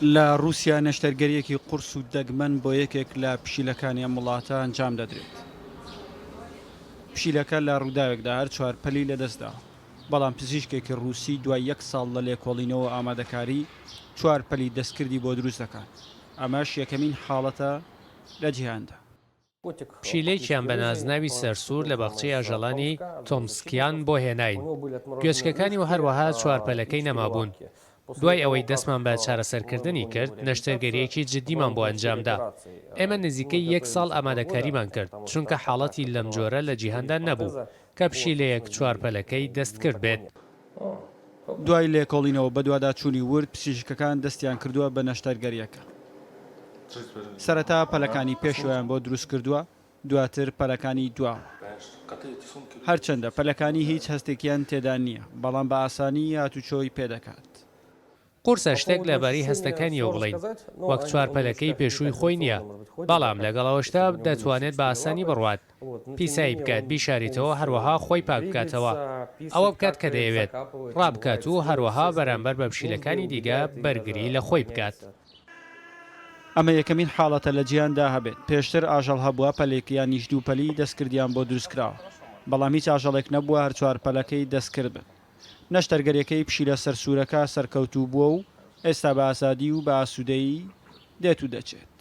لە ڕووسیا نەشتەرگەرییەکی قورس و دەگمەن بۆ یەکێک لە پشیلەکانی ئەم وڵاتە ئەنجام دەدرێت. پشیلەکە لە ڕووداوێکدا هەر چوار پەلی لەدەستداوە، بەڵام پزیشکێکی ڕووسی دوای یەک ساڵ لە لێکۆڵینەوە و ئامادەکاری، چوار پەلی دەستکردی بۆ دروست دەکات، ئەمەش یەکەمین حاڵەتە لە جیهاندا. پشیلەیەکیان بە نازناوی سەرسوور لە باخچەی ئاژەڵانی تۆمسکیان بۆ هێناین. گوێچکەکانی و هەروەها چوارپەلەکەی نەمابوون. دوای ئەوەی دەستمان بە چارەسەرکردنی کرد، نەشتەرگەرییەکی جددیمان بۆ ئەنجامدا. ئێمە نزیکەی یەک ساڵ ئامادەکاریمان کرد، چونکە حاڵەتی لەمجۆرە لە جیهاندا نەبوو کە پشیلەیەک چوارپەلەکەی دەستکرد بێت. دوای لێکۆڵینەوە و بەدواداچوونی ورد، پزیشکەکان دەستیان کردووە بە نەشتەرگەرییەکە. سەرەتا پەلەکانی پێشەوەیان بۆ دروستکردووە، دواتر پەلەکانی دواوە. هەرچەندە پەلەکانی هیچ هەستێکیان تێدا نییە، بەڵام بە ئاسانی هاتوچۆی پێدەکات. قورسە شتێک لەبارەی هەستەکانیەوە بڵێین، وەک چوارپەلەکەی پێشووی خۆی نییە، بەڵام لەگەڵ ئەوەشدا دەتوانێت بە ئاسانی بڕوات، پیسایی بکات، بیشاریتەوە، هەروەها خۆی پاک بکاتەوە، ئەوە بکات کە دەیەوێت، ڕابکات و هەروەها بەرامبەر بە پشیلەکانی دیکە بەرگری لە خۆی بکات. ئەمە یەکەمین حاڵەتە لە جیهاندا هەبێت، پێشتر ئاژەڵ هەبووە پەلێک یانیش دوو پەلی دەستکردیان بۆ دروستکراوە، بەڵام هیچ ئاژەڵێک نەبووە هەر چوار پەلەکەی دەستکرد بن. نەشتەرگەریەکەی پشیلە سەرسوورەکە سەرکەوتوو بووە و ئێستا بە ئازادی و بە ئاسوودەیی دێت و دەچێت.